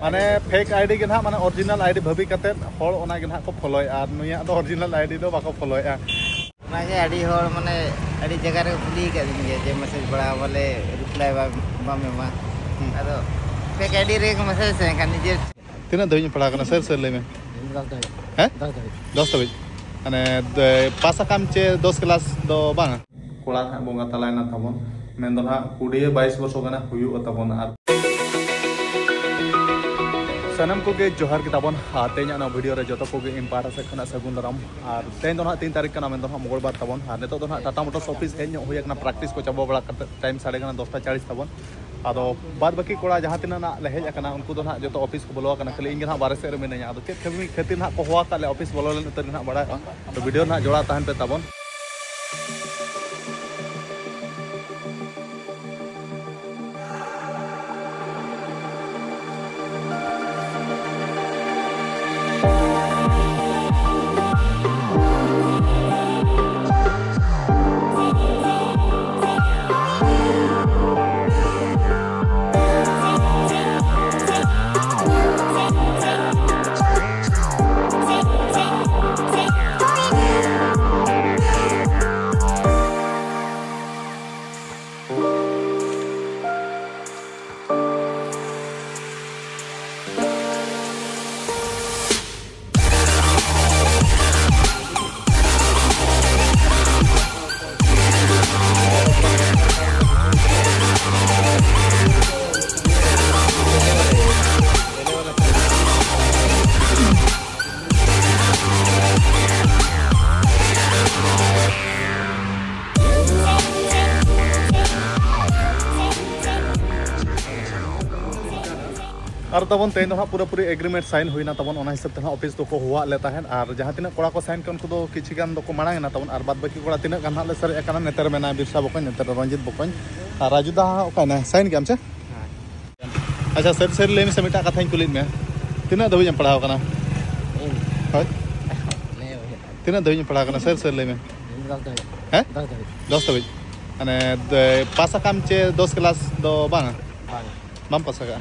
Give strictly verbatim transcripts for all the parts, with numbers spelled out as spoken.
ᱢᱟᱱᱮ fake ID ᱜᱮ ᱱᱟᱦᱟᱜ, ᱢᱟᱱᱮ ᱚᱨᱤᱡᱤᱱᱟᱞ ᱟᱭᱰᱤ ᱵᱷᱟᱹᱵᱤ ᱠᱟᱛᱮᱫ ᱦᱚᱲ ᱚᱱᱟ ᱜᱮ ᱱᱟᱦᱟᱜ ᱠᱚ ᱯᱷᱚᱞᱳᱭᱮᱫᱼᱟ, ᱟᱨ ᱱᱩᱭᱟᱜ ᱫᱚ ᱚᱨᱤᱡᱤᱱᱟᱞ ᱟᱭᱰᱤ ᱫᱚ ᱵᱟᱠᱚ ᱯᱷᱚᱞᱳᱭᱮᱫᱼᱟ᱾ ᱚᱱᱟᱜᱮ ᱟᱹᱰᱤ ᱦᱚᱲ ᱢᱟᱱᱮ ᱟᱹᱰᱤ ᱡᱟᱭᱜᱟ ᱨᱮ ᱠᱩᱞᱤ ᱟᱠᱟᱫ ᱞᱤᱧ ᱜᱮᱭᱟ ᱡᱮ ᱢᱮᱥᱮᱡᱽ ᱵᱟᱲᱟ ᱵᱚᱞᱮ ᱨᱤᱯᱞᱟᱭ ᱵᱟᱢ ᱵᱟᱢ ᱮᱢᱟ᱾ ᱦᱩᱸ᱾ ᱟᱫᱚ ᱯᱷᱮᱠ ᱟᱭᱰᱤ ᱨᱮ ᱢᱮᱥᱮᱡᱽ ᱥᱮ ᱮᱱᱠᱷᱟᱱ ᱱᱤᱡᱮᱨ ᱛᱤᱱᱟᱹᱜ ᱫᱷᱟᱹᱵᱤᱡ ᱮᱢ ᱯᱟᱲᱦᱟᱣ ᱠᱟᱱᱟ? ᱥᱟᱹᱨ ᱥᱟᱹᱨ ᱞᱟᱹᱭ ᱢᱮ᱾ ᱫᱚᱥ ᱫᱷᱟᱹᱵᱤᱡ᱾ ᱦᱮᱸ? ᱫᱚᱥ ᱫᱷᱟᱹᱵᱤᱡ᱾ ᱫᱚᱥ ᱫᱷᱟᱹᱵᱤᱡ᱾ ᱢᱟᱱᱮ ᱫᱮ- ᱯᱟᱥ ᱟᱠᱟᱢ ᱪᱮ ᱫᱚᱥ ᱠᱞᱟᱥ ᱫᱚ ᱵᱟᱝᱟ? ᱠᱚᱲᱟ ᱱᱟᱦᱟᱜ ᱵᱚᱸᱜᱟ ᱛᱟᱞᱟᱭᱮᱱᱟ ᱛᱟᱵᱚᱱ, ᱢᱮᱱᱫᱚ ᱱᱟᱦᱟᱜ ᱠᱩᱲᱤ ᱵᱟᱭᱤᱥ ᱵᱚᱪᱷᱚᱨ ᱜᱟᱱ ᱦᱩᱭᱩᱜ ᱛᱟᱵᱚᱱᱟ᱾ ᱟᱨ ᱥᱟᱱᱟᱢ ᱠᱚᱜᱮ ᱡᱚᱦᱟᱨ ᱜᱮ ᱛᱟᱵᱚᱱ᱾ ᱟᱨ ᱛᱮᱦᱮᱧᱟᱜ ᱱᱚᱣᱟ ᱵᱷᱤᱰᱤᱭᱳ ᱨᱮ ᱡᱚᱛᱚ ᱠᱚᱜᱮ ᱤᱧ ᱯᱟᱦᱴᱟ ᱥᱮᱫ ᱠᱷᱚᱱᱟᱜ ᱥᱟᱹᱜᱩᱱ ᱫᱟᱨᱟᱢ᱾ ᱟᱨ ᱛᱮᱦᱮᱧ ᱫᱚ ᱱᱟᱦᱟᱜ ᱛᱤᱱ ᱛᱟᱹᱨᱤᱠᱷ ᱠᱟᱱᱟ? ᱢᱮᱱᱫᱚ ᱱᱟᱦᱟᱜ ᱢᱚᱝᱜᱚᱞ ᱵᱟᱨ ᱛᱟᱵᱚᱱ᱾ ᱟᱨ ᱱᱤᱛᱚᱜ ᱫᱚ ᱱᱟᱦᱟᱜ ᱴᱟᱴᱟ ᱢᱳᱴᱚᱨᱥ ᱚᱯᱷᱤᱥ ᱦᱮᱡ ᱧᱚᱜ ᱦᱩᱭ ᱟᱠᱟᱱᱟ, ᱯᱨᱮᱠᱴᱤᱥ ᱠᱚ ᱪᱟᱵᱟ ᱵᱟᱲᱟ ᱠᱟᱛᱮ ᱴᱟᱭᱤᱢ ᱥᱟᱲᱮ ᱠᱟᱱᱟ ᱫᱚᱥᱴᱟ ᱪᱟᱲᱤᱥ ᱛᱟᱵᱚᱱ᱾ ᱟᱫᱚ ᱵᱟᱫ ᱵᱟᱹᱠᱤ ᱠᱚᱲᱟ ᱡᱟᱦᱟᱸ ᱛᱤᱱᱟᱹᱜ ᱱᱟᱜ ᱞᱮ ᱦᱮᱡ ᱟᱠᱟᱱᱟ, ᱩᱱᱠᱩ ᱫᱚ ᱱᱟᱦᱟᱜ ᱡᱚᱛᱚ ᱚᱯᱷᱤᱥ ᱠᱚ ᱵᱚᱞᱚ ᱟᱠᱟᱱᱟ, ᱠᱷᱟᱹᱞᱤ ᱤᱧ ᱜᱮ ᱱᱟᱦᱟᱜ ᱵᱟᱨᱦᱮ ᱥᱮᱫ ᱨᱮ ᱢᱤᱱᱟᱹᱧᱟ᱾ ᱟᱫᱚ ᱪᱮᱫ ᱠᱷᱟᱹᱛᱤᱨ ᱱᱟᱦᱟᱜ ᱠᱚ ᱦᱚᱦᱚ ᱟᱠᱟᱫ ᱞᱮᱭᱟ ᱚᱯᱷᱤᱥ ᱵᱚᱞᱚ ᱞᱮᱱ ᱩᱛᱟᱹᱨ ᱱᱟᱦᱟᱜ ᱵᱟᱲᱟᱭᱚᱜᱼᱟ᱾ ᱛᱚ ᱵᱷᱤᱰᱤᱭᱳ ᱱᱟᱦᱟᱜ ᱡᱚᱲᱟᱣ ᱛᱟᱦᱮᱱ ᱯᱮ ᱛᱟᱵᱚᱱ᱾ ᱟᱨ ᱛᱟᱵᱚᱱ ᱛᱮᱦᱮᱧ ᱫᱚ ᱦᱟᱸᱜ ᱯᱩᱨᱟᱹᱯᱩᱨᱤ ᱮᱜᱽᱨᱤᱢᱮᱱᱴ ᱥᱟᱭᱤᱱ ᱦᱩᱭᱱᱟ ᱛᱟᱵᱚᱱ, ᱚᱱᱟ ᱦᱤᱥᱟᱹᱵ ᱛᱮ ᱦᱟᱸᱜ ᱚᱯᱷᱤᱥ ᱫᱚᱠᱚ ᱦᱚᱦᱚᱣᱟᱜ ᱞᱮ ᱛᱟᱦᱮᱸᱫ᱾ ᱟᱨ ᱡᱟᱦᱟᱸ ᱛᱤᱱᱟᱹᱜ ᱠᱚᱲᱟ ᱠᱚ ᱥᱟᱭᱤᱱ ᱠᱟᱱ, ᱩᱱᱠᱩ ᱫᱚ ᱠᱤᱪᱷᱩ ᱜᱟᱱ ᱫᱚᱠᱚ ᱢᱟᱲᱟᱝ ᱮᱱᱟ ᱛᱟᱵᱚᱱ, ᱟᱨ ᱵᱟᱫ ᱵᱟᱹᱠᱤ ᱠᱚᱲᱟ ᱛᱤᱱᱟᱹᱜ ᱜᱟᱱ ᱦᱟᱸᱜ ᱞᱮ ᱥᱟᱨᱮᱡ ᱟᱠᱟᱱᱟ, ᱱᱮᱛᱟᱨ ᱢᱮᱱᱟᱭ ᱵᱤᱨᱥᱟ ᱵᱚᱠᱚᱧ, ᱱᱮᱛᱟᱨ ᱨᱚᱧᱡᱤᱛ ᱵᱚᱠᱚᱧ, ᱟᱨ ᱨᱟᱡᱩ ᱫᱟ ᱦᱟᱸᱜ ᱚᱠᱟᱭᱮᱱᱟᱭ? ᱥᱟᱭᱤᱱ ᱠᱮᱫᱟᱢ ᱪᱮ? ᱟᱪᱪᱷᱟ, ᱥᱟᱹᱨᱤ ᱥᱟᱹᱨᱤ ᱞᱟᱹᱭ ᱢᱮᱥᱮ, ᱢᱤᱫᱴᱟᱝ ᱠᱟᱛᱷᱟᱧ ᱠᱩᱞᱤᱭᱮᱫ ᱢᱮᱭᱟ, ᱛᱤᱱᱟᱹᱜ ᱫᱷᱟᱹᱵᱤᱡ ᱮᱢ ᱯᱟᱲᱦᱟᱣ ᱟᱠᱟᱱᱟ? ᱤᱧ? ᱦᱳᱭ᱾ ᱞᱟᱹᱭ ᱦᱩᱭᱩᱜᱼᱟ᱾ ᱛᱤᱱᱟᱹᱜ ᱫᱷᱟᱹᱵᱤᱡ ᱮᱢ ᱯᱟᱲᱦᱟᱣ ᱟᱠᱟᱱᱟ ᱥᱟᱹᱨᱤ ᱥᱟᱹᱨᱤ ᱞᱟᱹᱭ ᱢᱮ? ᱤᱧ ᱫᱚ ᱫᱚᱥ ᱫᱷᱟᱹᱵᱤᱡ᱾ ᱦᱮᱸ? ᱫᱚᱥ ᱫᱷᱟᱹᱵᱤᱡ᱾ ᱫᱚᱥ ᱫᱷᱟᱹᱵᱤᱡ᱾ ᱢᱟᱱᱮ ᱫᱮ- ᱯᱟᱥ ᱟᱠᱟᱢ ᱪᱮ ᱫᱚᱥ ᱠᱞᱟᱥ ᱫᱚ ᱵᱟᱝᱟ? ᱵᱟᱝ᱾ ᱵᱟᱢ ᱯᱟᱥ ᱟᱠᱟᱜᱼᱟ?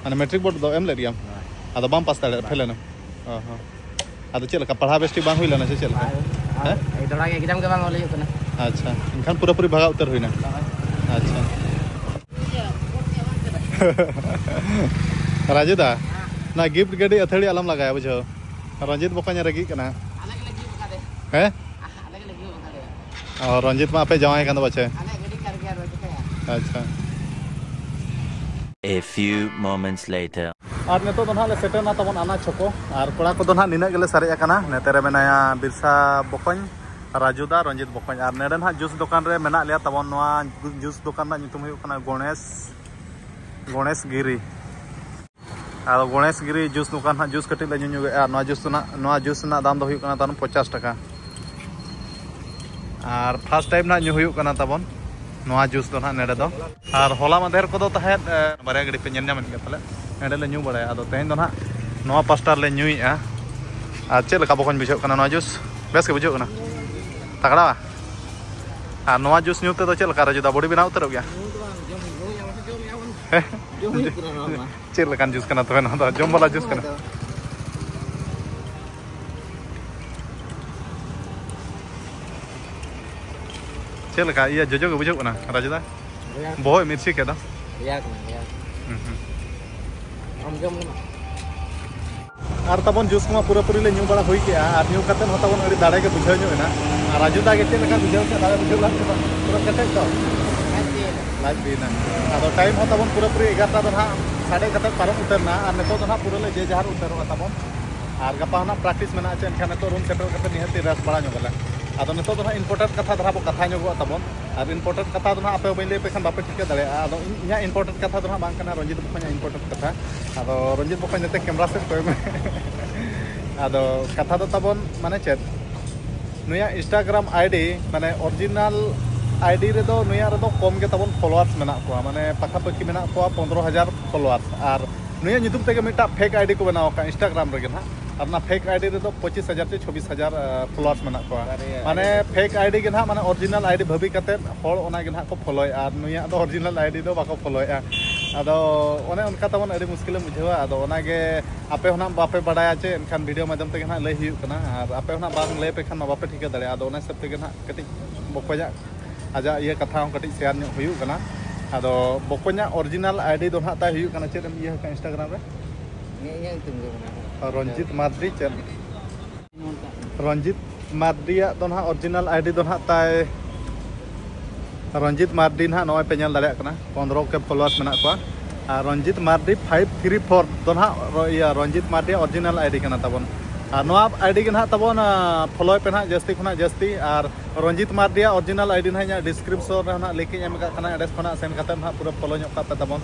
ᱢᱟᱱᱮ ᱢᱮᱴᱨᱤᱠ ᱵᱳᱨᱰ ᱫᱚ ᱮᱢ ᱞᱮᱫ ᱜᱮᱭᱟᱢ? ᱟᱫᱚ ᱵᱟᱢ ᱯᱟᱥ ᱫᱟᱲᱮᱭᱟᱜᱼᱟ, ᱯᱷᱮᱞ ᱮᱱᱟ? ᱚ ᱦᱚᱸ᱾ ᱟᱫᱚ ᱪᱮᱫ ᱞᱮᱠᱟ, ᱯᱟᱲᱦᱟᱣ ᱵᱮᱥ ᱴᱷᱤᱠ ᱵᱟᱝ ᱦᱩᱭ ᱞᱮᱱᱟ ᱥᱮ ᱪᱮᱫ ᱞᱮᱠᱟ? ᱟᱨ ᱦᱮᱸ? ᱮᱭ ᱛᱷᱚᱲᱟ ᱜᱮ ᱮᱠᱡᱟᱢ ᱜᱮ ᱵᱟᱝ ᱚᱞ ᱦᱩᱭᱩᱜ ᱠᱟᱱᱟ᱾ ᱟᱪᱪᱷᱟ, ᱮᱱᱠᱷᱟᱱ ᱯᱩᱨᱟᱹᱯᱩᱨᱤ ᱵᱷᱟᱜᱟᱣ ᱩᱛᱟᱹᱨ ᱦᱩᱭᱱᱟ᱾ ᱟᱪᱪᱷᱟ᱾ ᱨᱟᱡᱩ ᱫᱟ, ᱚᱱᱟ ᱜᱤᱯᱷᱴ ᱜᱟᱹᱰᱤ ᱟᱹᱛᱷᱟᱹᱲᱤ ᱟᱞᱚᱢ ᱞᱟᱜᱟᱭᱟ, ᱵᱩᱡᱷᱟᱹᱣ? ᱨᱚᱧᱡᱤᱛ ᱵᱚᱠᱚᱧ ᱮ ᱨᱟᱹᱜᱤᱜ ᱠᱟᱱᱟ᱾ ᱟᱞᱮ ᱜᱮᱞᱮ ᱜᱤᱯᱷᱴ ᱟᱠᱟᱫᱮ᱾ ᱦᱮᱸ? ᱟᱞᱮ ᱜᱮᱞᱮ ᱜᱤᱯᱷᱴ ᱟᱠᱟᱫᱮ᱾ ᱚ, ᱨᱚᱧᱡᱤᱛ ᱢᱟ ᱟᱯᱮ ᱡᱟᱶᱟᱭ ᱠᱟᱱ ᱫᱚ ᱯᱟᱪᱮ? ᱟᱞᱮᱭᱟᱜ ᱜᱟᱹᱰᱤ ᱠᱟᱱ ᱜᱮᱭᱟ, ᱟᱫᱚ ᱪᱤᱠᱟᱹᱭᱟ? ᱟᱪᱪᱷᱟ᱾ A few moments later. ᱟᱨ ᱱᱤᱛᱚᱜ ᱫᱚ ᱱᱟᱦᱟᱜ ᱞᱮ ᱥᱮᱴᱮᱨᱱᱟ ᱛᱟᱵᱚᱱ ᱟᱱᱟ ᱪᱷᱚᱠᱚ᱾ ᱟᱨ ᱠᱚᱲᱟ ᱠᱚᱫᱚ ᱱᱟᱦᱟᱜ ᱱᱤᱱᱟᱹᱜ ᱜᱮᱞᱮ ᱥᱟᱨᱮᱡ ᱟᱠᱟᱱᱟ᱾ ᱱᱚᱛᱮ ᱨᱮ ᱢᱮᱱᱟᱭᱟ ᱵᱤᱨᱥᱟ ᱵᱚᱠᱚᱧ, ᱨᱟᱡᱩ ᱫᱟ, ᱨᱚᱧᱡᱤᱛ ᱵᱚᱠᱚᱧ᱾ ᱟᱨ ᱱᱚᱰᱮ ᱱᱟᱦᱟᱜ ᱡᱩᱥ ᱫᱚᱠᱟᱱ ᱨᱮ ᱢᱮᱱᱟᱜ ᱞᱮᱭᱟ ᱛᱟᱵᱚᱱ᱾ ᱱᱚᱣᱟ ᱡᱩᱥ ᱫᱚᱠᱟᱱ ᱨᱮᱱᱟᱜ ᱧᱩᱛᱩᱢ ᱦᱩᱭᱩᱜ ᱠᱟᱱᱟ ᱜᱚᱬᱮᱥ, ᱜᱚᱬᱮᱥ ᱜᱤᱨᱤ᱾ ᱟᱫᱚ ᱜᱚᱬᱮᱥ ᱜᱤᱨᱤ ᱡᱩᱥ ᱫᱚᱠᱟᱱ ᱦᱟᱸᱜ ᱡᱩᱥ ᱠᱟᱹᱴᱤᱡ ᱞᱮ ᱧᱩ ᱧᱚᱜᱮᱜᱼᱟ᱾ ᱱᱚᱣᱟ ᱡᱩᱥ ᱨᱮᱱᱟᱜ, ᱱᱚᱣᱟ ᱡᱩᱥ ᱨᱮᱱᱟᱜ ᱫᱟᱢ ᱫᱚ ᱦᱩᱭᱩᱜ ᱠᱟᱱᱟ ᱛᱟᱵᱚᱱ ᱯᱚᱧᱪᱟᱥ ᱴᱟᱠᱟ᱾ ᱟᱨ ᱯᱷᱟᱥᱴ ᱴᱟᱭᱤᱢ ᱱᱟᱦᱟᱜ ᱧᱩ ᱦᱩᱭᱩᱜ ᱠᱟᱱᱟ ᱛᱟᱵᱚᱱ ᱱᱚᱣᱟ ᱡᱩᱥ ᱫᱚ ᱱᱟᱦᱟᱜ ᱱᱚᱰᱮ ᱫᱚ᱾ ᱟᱨ ᱦᱚᱞᱟ ᱢᱟᱫᱷᱮᱨ ᱠᱚᱫᱚ ᱛᱟᱦᱮᱸᱫ, ᱮ, ᱵᱟᱨᱭᱟ ᱜᱟᱹᱰᱤ ᱯᱮ ᱧᱮᱞ ᱧᱟᱢᱮᱫ ᱜᱮᱭᱟ ᱯᱟᱞᱮ, ᱱᱚᱰᱮ ᱞᱮ ᱧᱩ ᱵᱟᱲᱟᱭᱟ᱾ ᱟᱫᱚ ᱛᱮᱦᱮᱧ ᱫᱚ ᱱᱟᱦᱟᱜ ᱱᱚᱣᱟ ᱯᱟᱥᱴᱟ ᱨᱮᱞᱮ ᱧᱩᱭᱮᱫᱼᱟ᱾ ᱟᱨ ᱪᱮᱫ ᱞᱮᱠᱟ ᱵᱚᱠᱚᱧ ᱵᱩᱡᱷᱟᱹᱜ ᱠᱟᱱᱟ ᱱᱚᱣᱟ ᱡᱩᱥ? ᱵᱮᱥ ᱜᱮ ᱵᱩᱡᱷᱟᱹᱜ ᱠᱟᱱᱟ? ᱛᱟᱜᱲᱟ? ᱟᱨ ᱱᱚᱣᱟ ᱡᱩᱥ ᱧᱩ ᱛᱮᱫᱚ ᱪᱮᱫ ᱞᱮᱠᱟ ᱨᱟᱡᱩ ᱫᱟ, ᱵᱚᱰᱤ ᱵᱮᱱᱟᱣ ᱩᱛᱟᱹᱨᱚᱜ ᱜᱮᱭᱟ? ᱧᱩ ᱫᱚ ᱵᱟᱝ, ᱡᱚᱢ, ᱧᱩᱭᱟᱵᱚᱱ ᱥᱮ ᱡᱚᱢᱮᱜᱼᱟ ᱵᱚᱱ? ᱦᱮᱸ? ᱡᱚᱢ ᱦᱩᱭᱩᱜ ᱠᱟᱱᱟ ᱱᱚᱣᱟ ᱢᱟ᱾ ᱪᱮᱫ ᱞᱮᱠᱟᱱ ᱡᱩᱥ ᱠᱟᱱᱟ ᱛᱚᱵᱮ ᱱᱚᱣᱟ ᱫᱚ? ᱡᱚᱢ ᱵᱟᱞᱟ ᱡᱩᱥ ᱠᱟᱱᱟ? ᱦᱳᱭ ᱛᱚ᱾ ᱪᱮᱫ ᱞᱮᱠᱟ ᱤᱭᱟᱹ ᱡᱚᱡᱚ ᱜᱮ ᱵᱩᱡᱷᱟᱹᱜ ᱠᱟᱱᱟ ᱨᱟᱡᱩ ᱫᱟ? ᱨᱮᱭᱟᱲ᱾ ᱵᱚᱦᱚᱜ ᱮᱢ ᱤᱨᱪᱤ ᱠᱮᱫᱟ? ᱨᱮᱭᱟᱲ ᱠᱟᱱᱟ, ᱨᱮᱭᱟᱲ᱾ ᱦᱩᱸ, ᱦᱩᱸ᱾ ᱟᱢ ᱡᱚᱢ ᱢᱮ᱾ ᱟᱨ ᱛᱟᱵᱚᱱ ᱡᱩᱥ ᱠᱚᱢᱟ ᱯᱩᱨᱟᱹᱯᱩᱨᱤ ᱞᱮ ᱧᱩ ᱵᱟᱲᱟ ᱦᱩᱭ ᱠᱮᱜᱼᱟ, ᱟᱨ ᱧᱩ ᱠᱟᱛᱮᱫ ᱦᱚᱸ ᱛᱟᱵᱚᱱ ᱟᱹᱰᱤ ᱫᱟᱲᱮ ᱜᱮ ᱵᱩᱡᱷᱟᱹᱣ ᱧᱚᱜ ᱮᱱᱟ᱾ ᱟᱨ ᱨᱟᱡᱩ ᱫᱟ ᱜᱮ ᱪᱮᱫ ᱞᱮᱠᱟ ᱵᱩᱡᱷᱟᱹᱣ ᱠᱮᱫ, ᱫᱟᱲᱮ ᱵᱩᱡᱷᱟᱹᱣ ᱞᱮᱱ ᱥᱮ ᱵᱟᱝ? ᱯᱩᱨᱟᱹ ᱠᱮᱴᱮᱡ ᱛᱚ? ᱞᱟᱡ ᱵᱤᱭᱮᱱᱟ᱾ ᱞᱟᱡ ᱵᱤᱭᱮᱱᱟ᱾ ᱟᱫᱚ ᱴᱟᱭᱤᱢ ᱦᱚᱸ ᱛᱟᱵᱚᱱ ᱯᱩᱨᱟᱹᱯᱩᱨᱤ ᱮᱜᱟᱨᱚᱴᱟ ᱫᱚ ᱱᱟᱦᱟᱜ ᱥᱟᱰᱮ ᱠᱟᱛᱮᱫ ᱯᱟᱨᱚᱢ ᱩᱛᱟᱹᱨ ᱮᱱᱟ, ᱟᱨ ᱱᱤᱛᱚᱜ ᱫᱚ ᱱᱟᱦᱟᱜ ᱯᱩᱨᱟᱹ ᱞᱮ ᱡᱮ ᱡᱟᱦᱟᱨ ᱩᱛᱟᱹᱨᱚᱜᱼᱟ ᱛᱟᱵᱚᱱ᱾ ᱟᱨ ᱜᱟᱯᱟ ᱦᱚᱸ ᱱᱟᱦᱟᱜ ᱯᱨᱮᱠᱴᱤᱥ ᱢᱮᱱᱟᱜᱼᱟ, ᱪᱮᱫ ᱮᱱᱠᱷᱟᱱ ᱱᱤᱛᱚᱜ ᱨᱩᱢ ᱥᱮᱴᱮᱨ ᱠᱟᱛᱮ ᱱᱤᱦᱟᱹᱛᱤ ᱨᱮᱥᱴ ᱵᱟᱲᱟ ᱧᱚᱜ ᱟᱞᱮ᱾ ᱟᱫᱚ ᱱᱤᱛᱚᱜ ᱫᱚ ᱱᱟᱦᱟᱜ ᱤᱢᱯᱚᱨᱴᱮᱱᱴ ᱠᱟᱛᱷᱟ ᱫᱷᱟᱨᱟ ᱵᱚ ᱠᱟᱛᱷᱟ ᱧᱚᱜᱚᱜᱼᱟ ᱛᱟᱵᱚᱱ᱾ ᱟᱨ ᱤᱢᱯᱚᱨᱴᱮᱱᱴ ᱠᱟᱛᱷᱟ ᱫᱚ ᱱᱟᱦᱟᱜ ᱟᱯᱮ ᱦᱚᱸ ᱵᱟᱹᱧ ᱞᱟᱹᱭ ᱟᱯᱮ ᱠᱷᱟᱱ ᱵᱟᱯᱮ ᱴᱷᱤᱠᱟᱹ ᱫᱟᱲᱮᱭᱟᱜᱼᱟ᱾ ᱟᱫᱚ ᱤᱧ, ᱤᱧᱟᱹᱜ ᱤᱢᱯᱚᱨᱴᱮᱱᱴ ᱠᱟᱛᱷᱟ ᱫᱚ ᱱᱟᱦᱟᱜ ᱵᱟᱝ ᱠᱟᱱᱟ, ᱨᱚᱧᱡᱤᱛ ᱵᱚᱠᱚᱧᱟᱜ ᱤᱢᱯᱚᱨᱴᱮᱱᱴ ᱠᱟᱛᱷᱟ᱾ ᱟᱫᱚ ᱨᱚᱧᱡᱤᱛ ᱵᱚᱠᱚᱧ ᱱᱚᱛᱮ ᱠᱮᱢᱨᱟ ᱥᱮᱫ ᱠᱚᱭᱚᱜ ᱢᱮ᱾ ᱟᱫᱚ ᱠᱟᱛᱷᱟ ᱫᱚ ᱛᱟᱵᱚᱱ ᱢᱟᱱᱮ ᱪᱮᱫ, ᱱᱩᱭᱟᱜ Instagram ID, ᱢᱟᱱᱮ ᱚᱨᱤᱡᱤᱱᱟᱞ ID ᱨᱮᱫᱚ ᱱᱩᱭᱟᱜ ᱨᱮᱫᱚ ᱠᱚᱢ ᱜᱮ ᱛᱟᱵᱚᱱ ᱯᱷᱚᱞᱳᱣᱟᱨᱥ ᱢᱮᱱᱟᱜ ᱠᱚᱣᱟ, ᱢᱟᱱᱮ ᱯᱟᱠᱷᱟᱯᱟᱹᱠᱷᱤ ᱢᱮᱱᱟᱜ ᱠᱚᱣᱟ ᱯᱚᱱᱫᱽᱨᱚ ᱦᱟᱡᱟᱨ ᱯᱷᱚᱞᱳᱣᱟᱨᱥ᱾ ᱟᱨ ᱱᱩᱭᱟᱜ ᱧᱩᱛᱩᱢ ᱛᱮᱜᱮ ᱢᱤᱫᱴᱟᱝ ᱯᱷᱮᱠ ID ᱠᱚ ᱵᱮᱱᱟᱣ ᱟᱠᱟᱫᱼᱟ Instagram ᱨᱮᱜᱮ ᱱᱟᱦᱟᱜ, ᱟᱨ ᱚᱱᱟ ᱯᱷᱮᱠ ID ᱨᱮᱫᱚ ᱯᱚᱸᱪᱤᱥ ᱦᱟᱡᱟᱨ ᱪᱮ ᱪᱷᱚᱵᱵᱤᱥ ᱦᱟᱡᱟᱨ, ᱟᱨ, ᱯᱷᱚᱞᱳᱣᱟᱨᱥ ᱢᱮᱱᱟᱜ ᱠᱚᱣᱟ᱾ ᱟᱨᱮ, ᱢᱟᱱᱮ ᱟᱨᱮ, ᱯᱷᱮᱠ ID ᱜᱮ ᱱᱟᱦᱟᱜ, ᱢᱟᱱᱮ ᱚᱨᱤᱡᱤᱱᱟᱞ ID ᱵᱷᱟᱹᱵᱤ ᱠᱟᱛᱮᱫ ᱦᱚᱲ ᱚᱱᱟ ᱜᱮ ᱱᱟᱦᱟᱜ ᱠᱚ ᱯᱷᱚᱞᱳᱭᱮᱫᱼᱟ, ᱟᱨ ᱱᱩᱭᱟᱜ ᱫᱚ ᱚᱨᱤᱡᱤᱱᱟᱞ ID ᱫᱚ ᱵᱟᱠᱚ ᱯᱷᱚᱞᱳᱭᱮᱫᱼᱟ᱾ ᱟᱫᱚ ᱚᱱᱮ ᱚᱱᱠᱟ ᱛᱟᱵᱚᱱ ᱟᱹᱰᱤ ᱢᱩᱥᱠᱤᱞᱮᱢ ᱵᱩᱡᱷᱟᱹᱣᱟ᱾ ᱟᱫᱚ ᱚᱱᱟᱜᱮ ᱟᱯᱮ ᱦᱚᱸ ᱱᱟᱜ ᱵᱟᱯᱮ ᱵᱟᱲᱟᱭᱟ ᱪᱮ, ᱮᱱᱠᱷᱟᱱ ᱵᱷᱤᱰᱤᱭᱳ ᱢᱟᱫᱽᱫᱷᱚᱢ ᱛᱮᱜᱮ ᱱᱟᱜ ᱞᱟᱹᱭ ᱦᱩᱭᱩᱜ ᱠᱟᱱᱟ᱾ ᱟᱨ ᱟᱯᱮ ᱦᱚᱸ ᱱᱟᱜ ᱵᱟᱝ ᱞᱟᱹᱭ ᱟᱯᱮ ᱠᱷᱟᱱ ᱢᱟ ᱵᱟᱯᱮ ᱴᱷᱤᱠᱟᱹ ᱫᱟᱲᱮᱭᱟᱜᱼᱟ᱾ ᱟᱫᱚ ᱚᱱᱟ ᱦᱤᱥᱟᱹᱵ ᱛᱮᱜᱮ ᱱᱟᱜ ᱠᱟᱹᱴᱤᱡ ᱵᱚᱠᱚᱧᱟᱜ ᱟᱡᱟᱜ ᱤᱭᱟᱹ ᱠᱟᱛᱷᱟ ᱦᱚᱸ ᱠᱟᱹᱴᱤᱡ ᱥᱮᱭᱟᱨ ᱧᱚᱜ ᱦᱩᱭᱩᱜ ᱠᱟᱱᱟ᱾ ᱟᱫᱚ ᱵᱚᱠᱚᱧᱟᱜ ᱚᱨᱤᱡᱤᱱᱟᱞ ᱟᱭᱰᱤ ᱫᱚ ᱱᱟᱜ ᱛᱟᱭ ᱦᱩᱭᱩᱜ ᱠᱟᱱᱟ, ᱪᱮᱫ ᱮᱢ ᱤᱭᱟᱹ ᱟᱠᱟᱫ ᱤᱱᱥᱴᱟᱜᱨᱟᱢ ᱨᱮ? ᱤᱧᱟᱹᱜ ᱤᱧᱟᱹᱜ ᱧᱩᱛᱩᱢ ᱜᱮ ᱢᱮᱱᱟᱜᱼᱟ᱾ ᱨᱚᱧᱡᱤᱛ ᱢᱟᱨᱰᱤ ᱪᱮᱫ? ᱨᱚᱧᱡᱤᱛ ᱢᱟᱨᱰᱤᱭᱟᱜ ᱫᱚ ᱱᱟᱦᱟᱜ ᱚᱨᱤᱡᱤᱱᱟᱞ ᱟᱭᱰᱤ ᱫᱚ ᱱᱟᱦᱟᱜ ᱛᱟᱭ ᱨᱚᱧᱡᱤᱛ ᱢᱟᱨᱰᱤ ᱱᱟᱦᱟᱜ ᱱᱚᱜᱼᱚᱭ ᱯᱮ ᱧᱮᱞ ᱫᱟᱲᱮᱭᱟᱜ ᱠᱟᱱᱟ, ᱯᱚᱱᱨᱚ ᱠᱮ ᱯᱷᱚᱞᱳᱣᱟᱨᱥ ᱢᱮᱱᱟᱜ ᱠᱚᱣᱟ᱾ ᱟᱨ Ranjit Mardi five three four ᱫᱚ ᱱᱟᱦᱟᱜ ᱨᱚ- ᱤᱭᱟᱹ ᱨᱚᱧᱡᱤᱛ ᱢᱟᱨᱰᱤᱭᱟᱜ ᱚᱨᱤᱡᱤᱱᱟᱞ ᱟᱭᱰᱤ ᱠᱟᱱᱟ ᱛᱟᱵᱚᱱ᱾ ᱟᱨ ᱱᱚᱣᱟ ᱟᱭᱰᱤ ᱜᱮ ᱱᱟᱦᱟᱜ ᱛᱟᱵᱚᱱ ᱯᱷᱚᱞᱳᱭ ᱯᱮ ᱱᱟᱦᱟᱜ ᱡᱟᱹᱥᱛᱤ ᱠᱷᱚᱱᱟᱜ ᱡᱟᱹᱥᱛᱤ᱾ ᱟᱨ ᱨᱚᱧᱡᱤᱛ ᱢᱟᱨᱰᱤᱭᱟᱜ ᱚᱨᱤᱡᱤᱱᱟᱞ ᱟᱭᱰᱤ ᱱᱟᱦᱟᱜ ᱤᱧᱟᱹᱜ ᱰᱤᱥᱠᱨᱤᱯᱥᱚᱱ ᱨᱮ ᱱᱟᱦᱟᱜ ᱞᱤᱝᱠ ᱤᱧ ᱮᱢ ᱟᱠᱟᱫ ᱠᱟᱱᱟ, ᱚᱸᱰᱮ ᱠᱷᱚᱱᱟᱜ ᱥᱮᱱ ᱠᱟᱛᱮ ᱱᱟᱦᱟᱜ ᱯᱩᱨᱟᱹ ᱯᱷᱚᱞᱳ ᱧᱚᱜ ᱠᱟᱜ ᱯᱮ ᱛᱟᱵᱚᱱ᱾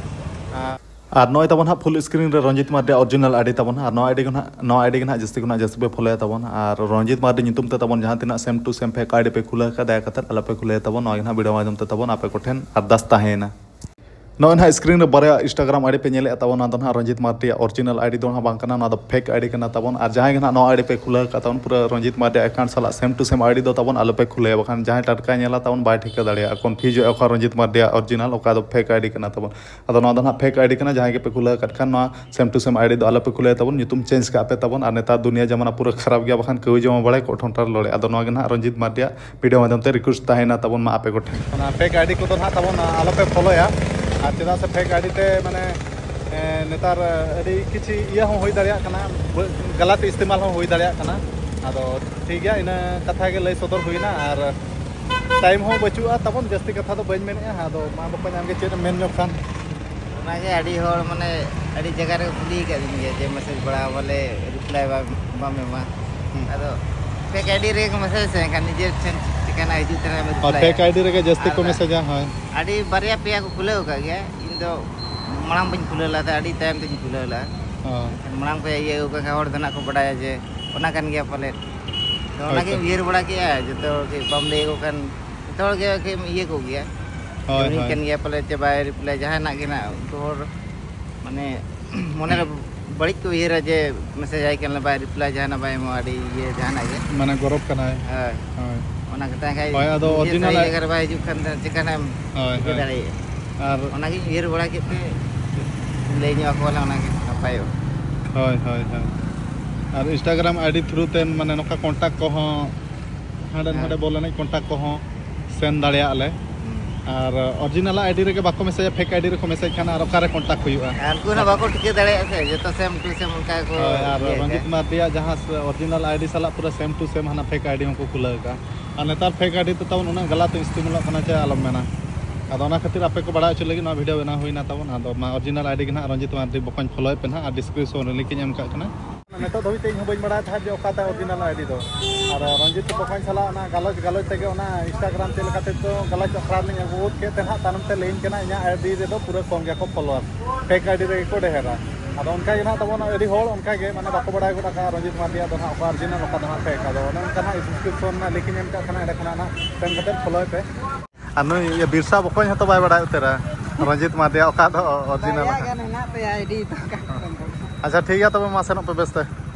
ᱟᱨ ᱟᱨ ᱱᱚᱜᱼᱚᱭ ᱛᱟᱵᱚᱱ ᱦᱟᱸᱜ ᱯᱷᱩᱞ ᱥᱠᱨᱤᱱ ᱨᱮ ᱨᱚᱧᱡᱤᱛ ᱢᱟᱨᱰᱤᱭᱟᱜ ᱚᱨᱤᱡᱤᱱᱟᱞ ᱟᱭᱰᱤ ᱛᱟᱵᱚᱱ᱾ ᱟᱨ ᱱᱚᱣᱟ ᱟᱭᱰᱤ ᱜᱮ ᱱᱟᱦᱟᱜ ᱱᱚᱣᱟ ᱟᱭᱰᱤ ᱜᱮ ᱱᱟᱦᱟᱜ ᱡᱟᱹᱥᱛᱤ ᱠᱷᱚᱱᱟᱜ ᱡᱟᱹᱥᱛᱤ ᱯᱮ ᱯᱷᱚᱞᱳᱭᱟ ᱛᱟᱵᱚᱱ᱾ ᱟᱨ ᱨᱚᱧᱡᱤᱛ ᱢᱟᱨᱰᱤ ᱧᱩᱛᱩᱢ ᱛᱮ ᱛᱟᱵᱚᱱ ᱡᱟᱦᱟᱸ ᱛᱤᱱᱟᱹᱜ ᱥᱮᱢ ᱴᱩ ᱥᱮᱢ ᱯᱷᱮᱠ ᱟᱭᱰᱤ ᱯᱮ ᱠᱷᱩᱞᱟᱹᱣ ᱟᱠᱟᱫ, ᱫᱟᱭᱟ ᱠᱟᱛᱮ ᱟᱞᱚ ᱯᱮ ᱠᱷᱩᱞᱟᱹᱭᱟ ᱛᱟᱵᱚᱱ᱾ ᱱᱚᱣᱟ ᱜᱮ ᱱᱟᱦᱟᱜ ᱵᱷᱤᱰᱤᱭᱳ ᱢᱟᱫᱽᱫᱷᱚᱢ ᱛᱮ ᱛᱟᱵᱚᱱ ᱟᱯᱮ ᱠᱚᱴᱷᱮᱱ ᱟᱨᱫᱟᱥ ᱛᱟᱦᱮᱸᱭᱮᱱᱟ᱾ ᱱᱚᱜᱼᱚᱭ ᱱᱟᱦᱟᱜ ᱥᱠᱨᱤᱱ ᱨᱮ ᱵᱟᱨᱭᱟ ᱤᱱᱥᱴᱟᱜᱨᱟᱢ ᱟᱭᱰᱤ ᱯᱮ ᱧᱮᱞᱮᱫᱼᱟ ᱛᱟᱵᱚᱱ, ᱚᱱᱟ ᱫᱚ ᱱᱟᱦᱟᱜ ᱨᱚᱧᱡᱤᱛ ᱢᱟᱨᱰᱤᱭᱟᱜ ᱚᱨᱤᱡᱤᱱᱟᱞ ᱟᱭᱰᱤ ᱫᱚ ᱱᱟᱦᱟᱜ ᱵᱟᱝ ᱠᱟᱱᱟ, ᱱᱚᱣᱟ ᱫᱚ ᱯᱷᱮᱠ ᱟᱭᱰᱤ ᱠᱟᱱᱟ ᱛᱟᱵᱚᱱ᱾ ᱟᱨ ᱡᱟᱦᱟᱸᱭ ᱜᱮ ᱱᱟᱦᱟᱜ ᱱᱚᱣᱟ ᱟᱭᱰᱤ ᱯᱮ ᱠᱷᱩᱞᱟᱹᱣ ᱟᱠᱟᱫ ᱛᱟᱵᱚᱱ, ᱯᱩᱨᱟᱹ ᱨᱚᱧᱡᱤᱛ ᱢᱟᱨᱰᱤᱭᱟᱜ ᱮᱠᱟᱣᱩᱱᱴ ᱥᱟᱞᱟᱜ ᱥᱮᱢ ᱴᱩ ᱥᱮᱢ ᱟᱭᱰᱤ ᱫᱚ ᱛᱟᱵᱚᱱ ᱟᱞᱚ ᱯᱮ ᱠᱷᱩᱞᱟᱹᱭᱟ, ᱵᱟᱠᱷᱟᱱ ᱡᱟᱦᱟᱸᱭ ᱴᱟᱴᱠᱟᱭ ᱧᱮᱞᱟ ᱛᱟᱵᱚᱱ ᱵᱟᱭ ᱴᱷᱤᱠᱟᱹ ᱫᱟᱲᱮᱭᱟᱜᱼᱟ, ᱠᱚᱱᱯᱷᱤᱭᱩᱡᱚᱜᱼᱟ ᱚᱠᱟ ᱨᱚᱧᱡᱤᱛ ᱢᱟᱨᱰᱤᱭᱟᱜ ᱚᱨᱤᱡᱤᱱᱟᱞ, ᱚᱠᱟ ᱫᱚ ᱯᱷᱮᱠ ᱟᱭᱰᱤ ᱠᱟᱱᱟ ᱛᱟᱵᱚᱱ᱾ ᱟᱫᱚ ᱱᱚᱣᱟ ᱫᱚ ᱱᱟᱦᱟᱜ ᱯᱷᱮᱠ ᱟᱭᱰᱤ ᱠᱟᱱᱟ, ᱡᱟᱦᱟᱸᱭ ᱜᱮᱯᱮ ᱠᱷᱩᱞᱟᱹᱣ ᱟᱠᱟᱫ ᱠᱷᱟᱱ ᱱᱚᱣᱟ ᱥᱮᱢ ᱴᱩ ᱥᱮᱢ ᱟᱭᱰᱤ ᱫᱚ ᱟᱞᱚ ᱯᱮ ᱠᱷᱩᱞᱟᱹᱭᱟ ᱛᱟᱵᱚᱱ, ᱧᱩᱛᱩᱢ ᱪᱮᱧᱡᱽ ᱠᱟᱜ ᱯᱮ ᱛᱟᱵᱚᱱ᱾ ᱟᱨ ᱱᱮᱛᱟᱨ ᱫᱩᱱᱤᱭᱟᱹ ᱡᱟᱢᱟᱱᱟ ᱯᱩᱨᱟᱹ ᱠᱷᱟᱨᱟᱯ ᱜᱮᱭᱟ, ᱵᱟᱠᱷᱟᱱ ᱠᱟᱹᱣ ᱡᱚᱢᱟ ᱵᱟᱲᱟᱭ ᱠᱚᱜ ᱴᱷᱚᱱᱴᱟᱨ ᱞᱚᱲᱮ᱾ ᱟᱫᱚ ᱱᱚᱣᱟ ᱜᱮ ᱱᱟᱦᱟᱜ ᱨᱚᱧᱡᱤᱛ ᱢᱟᱨᱰᱤᱭᱟᱜ ᱵᱷᱤᱰᱤᱭᱳ ᱢᱟᱫᱽᱫᱷᱚᱢ ᱛᱮ ᱨᱤᱠᱩᱭᱮᱥᱴ ᱛᱟᱦᱮᱸᱭᱮᱱᱟ ᱛᱟᱵᱚᱱ, ᱢᱟ ᱟᱯᱮ ᱠᱚᱴᱷᱮᱱ᱾ ᱚᱱᱟ ᱯᱷᱮᱠ ᱟᱭᱰᱤ ᱠᱚᱫᱚ ᱱᱟᱦᱟᱜ ᱛᱟᱵᱚᱱ ᱟᱞᱚ ᱯᱮ ᱯᱷᱚᱞᱳᱭᱟ, ᱟᱨ ᱪᱮᱫᱟᱜ ᱥᱮ ᱯᱷᱮᱠ ᱟᱭᱰᱤ ᱛᱮ ᱢᱟᱱᱮ ᱮ, ᱱᱮᱛᱟᱨ ᱟᱹᱰᱤ ᱠᱤᱪᱷᱤ ᱤᱭᱟᱹ ᱦᱚᱸ ᱦᱩᱭ ᱫᱟᱲᱮᱭᱟᱜ ᱠᱟᱱᱟ, ᱵᱟᱹ- ᱜᱟᱞᱟᱛ ᱤᱥᱛᱮᱢᱟᱞ ᱦᱚᱸ ᱦᱩᱭ ᱫᱟᱲᱮᱭᱟᱜ ᱠᱟᱱᱟ᱾ ᱟᱫᱚ ᱴᱷᱤᱠ ᱜᱮᱭᱟ, ᱤᱱᱟᱹ ᱠᱟᱛᱷᱟ ᱜᱮ ᱞᱟᱹᱭ ᱥᱚᱫᱚᱨ ᱦᱩᱭᱱᱟ᱾ ᱟᱨ ᱴᱟᱭᱤᱢ ᱦᱚᱸ ᱵᱟᱹᱪᱩᱜᱼᱟ ᱛᱟᱵᱚᱱ, ᱡᱟᱹᱥᱛᱤ ᱠᱟᱛᱷᱟ ᱫᱚ ᱵᱟᱹᱧ ᱢᱮᱱᱮᱫᱼᱟ᱾ ᱟᱫᱚ ᱢᱟ ᱵᱚᱠᱚᱧ, ᱟᱢᱜᱮ ᱪᱮᱫ ᱮᱢ ᱢᱮᱱ ᱧᱚᱜ ᱠᱷᱟᱱ? ᱚᱱᱟᱜᱮ ᱟᱹᱰᱤ ᱦᱚᱲ ᱢᱟᱱᱮ ᱟᱹᱰᱤ ᱡᱟᱭᱜᱟ ᱨᱮ ᱠᱩᱞᱤ ᱟᱠᱟᱫ ᱞᱤᱧ ᱜᱮᱭᱟ ᱡᱮ ᱢᱮᱥᱮᱡᱽ ᱵᱟᱲᱟ ᱵᱚᱞᱮ ᱨᱤᱯᱞᱟᱭ ᱵᱟᱢ ᱵᱟᱢ ᱮᱢᱟ᱾ ᱦᱩᱸ᱾ ᱟᱫᱚ ᱯᱷᱮᱠ ᱟᱭᱰᱤ ᱨᱮᱜᱮ ᱠᱚ ᱢᱮᱥᱮᱡᱽ ᱥᱮ ᱮᱱᱠᱷᱟᱱ ᱱᱤᱡᱮᱨ ᱴᱷᱮᱱ ᱪᱤᱠᱟᱹᱱᱟ ᱦᱤᱡᱩᱜ ᱛᱮᱱᱟᱜ ᱮᱢ ᱦᱳᱭ, ᱨᱤᱯᱞᱟᱭᱟ᱾ ᱯᱷᱮᱠ ᱟᱭᱰᱤ ᱨᱮᱜᱮ ᱡᱟᱹᱥᱛᱤ ᱠᱚ ᱟᱨ ᱢᱮᱥᱮᱡᱟ᱾ ᱦᱳᱭ᱾ ᱟᱹᱰᱤ ᱵᱟᱨᱭᱟ ᱯᱮᱭᱟ ᱠᱚ ᱠᱷᱩᱞᱟᱹᱣ ᱟᱠᱟᱫ ᱜᱮᱭᱟ, ᱤᱧ ᱫᱚ ᱢᱟᱲᱟᱝ ᱵᱟᱹᱧ ᱠᱷᱩᱞᱟᱹᱣ ᱞᱮᱫᱟ, ᱟᱹᱰᱤ ᱛᱟᱭᱚᱢ ᱛᱤᱧ ᱠᱷᱩᱞᱟᱹᱣ ᱞᱮᱫᱟ᱾ ᱦᱳᱭ᱾ ᱢᱟᱲᱟᱝ ᱯᱮ ᱤᱭᱟᱹ ᱟᱠᱟᱫ ᱠᱷᱟᱱ ᱦᱚᱲ ᱫᱚ ᱱᱟᱜ ᱠᱚ ᱵᱟᱰᱟᱭᱟ ᱡᱮ ᱚᱱᱟ ᱠᱟᱱ ᱜᱮᱭᱟ ᱯᱟᱞᱮᱫ᱾ ᱛᱚ ᱦᱳᱭ ᱚᱱᱟᱜᱤᱧ ᱛᱚ᱾ ᱩᱭᱦᱟᱹᱨ ᱵᱟᱲᱟ ᱠᱮᱜᱼᱟ, ᱡᱚᱛᱚ ᱦᱚᱲ ᱜᱮ ᱵᱟᱢ ᱞᱟᱹᱭ ᱟᱠᱚ ᱠᱷᱟᱱ ᱡᱚᱛᱚ ᱦᱚᱲ ᱜᱮ ᱠᱤᱢ ᱤᱭᱟᱹ ᱠᱚᱜ ᱜᱮᱭᱟ᱾ ᱦᱳᱭ, ᱩᱱᱤ ᱦᱳᱭ᱾ ᱠᱟᱱ ᱜᱮᱭᱟ ᱯᱟᱞᱮ ᱪᱮ ᱵᱟᱭ ᱨᱤᱯᱞᱟᱭ, ᱡᱟᱦᱟᱱᱟᱜ ᱜᱮ ᱱᱟᱜ ᱩᱱᱠᱩ ᱦᱚᱲ ᱢᱟᱱᱮ ᱢᱚᱱᱮᱨᱮ ᱵᱟᱹᱲᱤᱡ ᱠᱚ ᱩᱭᱦᱟᱹᱨᱟ ᱡᱮ ᱢᱮᱥᱮᱡᱽ ᱟᱭ ᱠᱟᱱᱟ ᱵᱟᱭ ᱨᱤᱯᱞᱟᱭ, ᱡᱟᱦᱟᱱᱟᱜ ᱵᱟᱭ ᱮᱢᱚᱜᱼᱟ, ᱟᱹᱰᱤ ᱤᱭᱟᱹ ᱡᱟᱦᱟᱱᱟᱜ ᱜᱮ᱾ ᱢᱟᱱᱮ ᱜᱚᱨᱚᱵ ᱠᱟᱱᱟᱭ᱾ ᱦᱳᱭ᱾ ᱦᱳᱭ᱾ ᱚᱱᱟ ᱠᱟᱛᱷᱟ ᱠᱷᱟᱡ ᱦᱳᱭ, ᱟᱫᱚ ᱱᱤᱡᱮ ᱚᱨᱤᱡᱤᱱᱟᱞ ᱥᱟᱹᱦᱤ ᱟᱭ- ᱡᱟᱭᱜᱟ ᱨᱮ ᱵᱟᱭ ᱦᱤᱡᱩᱜ ᱠᱷᱟᱱ ᱫᱚ ᱪᱤᱠᱟᱹᱱᱟᱢ ᱦᱳᱭ, ᱴᱷᱤᱠᱟᱹ ᱦᱳᱭ᱾ ᱫᱟᱲᱮᱭᱟᱜᱼᱟ? ᱟᱨ ᱚᱱᱟᱜᱤᱧ ᱩᱭᱦᱟᱹᱨ ᱵᱟᱲᱟ ᱠᱮᱫ ᱛᱮ ᱞᱟᱹᱭ ᱧᱚᱜ ᱟᱠᱚᱣᱟᱞᱮ, ᱚᱱᱟᱜᱮ ᱱᱟᱯᱟᱭᱚᱜᱼᱟ᱾ ᱦᱳᱭ, ᱦᱳᱭ, ᱦᱳᱭ᱾ ᱟᱨ Instagram ID through ᱛᱮ ᱢᱟᱱᱮ ᱱᱚᱝᱠᱟ contact ᱠᱚᱦᱚᱸ ᱦᱟᱸᱰᱮ ᱦᱮᱸ᱾ ᱱᱟᱰᱮ ᱵᱚᱞ ᱮᱱᱮᱡ contact ᱠᱚᱦᱚᱸ send ᱫᱟᱲᱮᱭᱟᱜᱼᱟ ᱞᱮ᱾ ᱦᱩᱸ᱾ ᱟᱨ original ID ᱨᱮᱜᱮ ᱵᱟᱠᱚ ᱢᱮᱥᱮᱡᱟ, fake ID ᱨᱮᱠᱚ ᱢᱮᱥᱮᱡ ᱠᱷᱟᱱ ᱟᱨ ᱚᱠᱟᱨᱮ contact ᱦᱩᱭᱩᱜᱼᱟ? ᱟᱨ ᱩᱱᱠᱩ ᱦᱚᱸ ᱵᱟᱠᱚ ᱴᱷᱤᱠᱟᱹ ᱫᱟᱲᱮᱭᱟᱜᱼᱟ ᱥᱮ, ᱡᱚᱛᱚ same to same ᱚᱱᱠᱟ ᱜᱮᱠᱚ ᱦᱳᱭ, ᱟᱨ ᱤᱭᱟᱹ ᱨᱚᱧᱡᱤᱛ ᱠᱟᱜᱼᱟ᱾ ᱢᱟᱨᱰᱤᱭᱟᱜ ᱡᱟᱦᱟᱸ original ID ᱥᱟᱞᱟᱜ ᱯᱩᱨᱟᱹ same to same ᱦᱟᱱᱟ fake ID ᱦᱚᱸᱠᱚ ᱠᱷᱩᱞᱟᱹᱣ ᱠᱟᱜᱼᱟ᱾ ᱟᱨ ᱱᱮᱛᱟᱨ fake ID ᱛᱮ ᱛᱟᱵᱚᱱ ᱩᱱᱟᱹᱜ ᱜᱟᱞᱟᱛ ᱤᱥᱛᱮᱢᱟᱞᱚᱜ ᱠᱟᱱᱟ ᱪᱮ ᱟᱞᱚᱢ ᱢᱮᱱᱟ᱾ ᱟᱫᱚ ᱚᱱᱟ ᱠᱷᱟᱹᱛᱤᱨ ᱟᱯᱮ ᱠᱚ ᱵᱟᱲᱟᱭ ᱦᱚᱪᱚ ᱞᱟᱹᱜᱤᱫ ᱱᱚᱣᱟ video ᱵᱮᱱᱟᱣ ᱦᱩᱭᱱᱟ ᱛᱟᱵᱚᱱ᱾ ᱟᱫᱚ ᱢᱟ original ID ᱜᱮ ᱱᱟᱦᱟᱜ ᱨᱚᱧᱡᱤᱛ ᱢᱟᱨᱰᱤ ᱵᱚᱠᱚᱧ follow ᱯᱮ ᱱᱟᱦᱟᱜ ᱟᱨ description ᱨᱮ link ᱤᱧ ᱮᱢ ᱠᱟᱜ ᱠᱟᱱᱟ᱾ ᱱᱤᱛᱚᱜ ᱫᱷᱟᱹᱵᱤᱡ ᱛᱮ ᱤᱧ ᱦᱚᱸ ᱵᱟᱹᱧ ᱵᱟᱲᱟᱭ ᱛᱟᱦᱮᱸᱫ ᱡᱮ ᱚᱠᱟᱛᱮ original ID ᱫᱚ᱾ ᱟᱨ ᱨᱚᱧᱡᱤᱛ ᱵᱚᱠᱚᱧ ᱥᱟᱞᱟᱜ ᱚᱱᱟ ᱜᱟᱞᱚᱪ ᱜᱟᱞᱚᱪ ᱛᱮᱜᱮ ᱚᱱᱟ Instagram ᱪᱮᱫ ᱞᱮᱠᱟ ᱛᱮᱫᱚ ᱜᱟᱞᱚᱪ ᱟᱠᱷᱲᱟ ᱨᱮᱞᱤᱧ ᱟᱹᱜᱩ ᱜᱚᱫ ᱠᱮᱫ ᱛᱮ ᱱᱟᱦᱟᱜ ᱛᱟᱭᱱᱚᱢ ᱛᱮ ᱞᱟᱹᱭᱟᱹᱧ ᱠᱟᱱᱟ ᱤᱧᱟᱹᱜ ID ᱨᱮᱫᱚ ᱯᱩᱨᱟᱹ ᱠᱚᱢ ᱜᱮᱭᱟ ᱠᱚ follower, fake ID ᱨᱮᱜᱮ ᱠᱚ ᱰᱷᱮᱨᱟ᱾ ᱟᱫᱚ ᱚᱱᱠᱟ ᱜᱮ ᱱᱟᱦᱟᱜ ᱛᱟᱵᱚᱱ ᱟᱹᱰᱤ ᱦᱚᱲ ᱚᱱᱠᱟ ᱜᱮ ᱢᱟᱱᱮ ᱵᱟᱠᱚ ᱵᱟᱲᱟᱭ ᱜᱚᱫ ᱟᱠᱟᱫᱼᱟ ᱨᱚᱧᱡᱤᱛ ᱢᱟᱨᱰᱤᱭᱟᱜ ᱫᱚ ᱱᱟᱦᱟᱜ ᱚᱠᱟ original ᱚᱠᱟ ᱫᱚ ᱱᱟᱦᱟᱜ fake᱾ ᱟᱫᱚ ᱚᱱᱮ ᱚᱱᱠᱟ ᱱᱟᱦᱟᱜ description ᱨᱮᱱᱟᱜ link ᱤᱧ ᱮᱢ ᱠᱟᱜ ᱠᱟᱱᱟ, ᱚᱸᱰᱮ ᱠᱷᱚᱱᱟᱜ ᱱᱟᱦᱟᱜ send ᱠᱟᱛᱮ follow ᱯᱮ᱾ ᱟᱨ ᱱᱩᱭ ᱤᱭᱟᱹ ᱵᱤᱨᱥᱟ ᱵᱚᱠᱚᱧ ᱦᱚᱸᱛᱚ ᱵᱟᱭ ᱵᱟᱲᱟᱭ ᱩᱛᱟᱹᱨᱟ ᱨᱚᱧᱡᱤᱛ ᱢᱟᱨᱰᱤᱭᱟᱜ ᱚᱠᱟ ᱫᱚ original ᱵᱟᱨᱭᱟ ᱠᱟᱱᱟ᱾ ᱜᱟᱱ ᱦᱮᱱᱟᱜ ᱛᱟᱭᱟ ID ᱫᱚ᱾ ᱟᱪᱪᱷᱟ, ᱴᱷᱤᱠ ᱜᱮᱭᱟ, ᱛᱚᱵᱮ ᱢᱟ ᱥᱮᱱᱚᱜ ᱯᱮ ᱵᱮᱥ ᱛᱮ᱾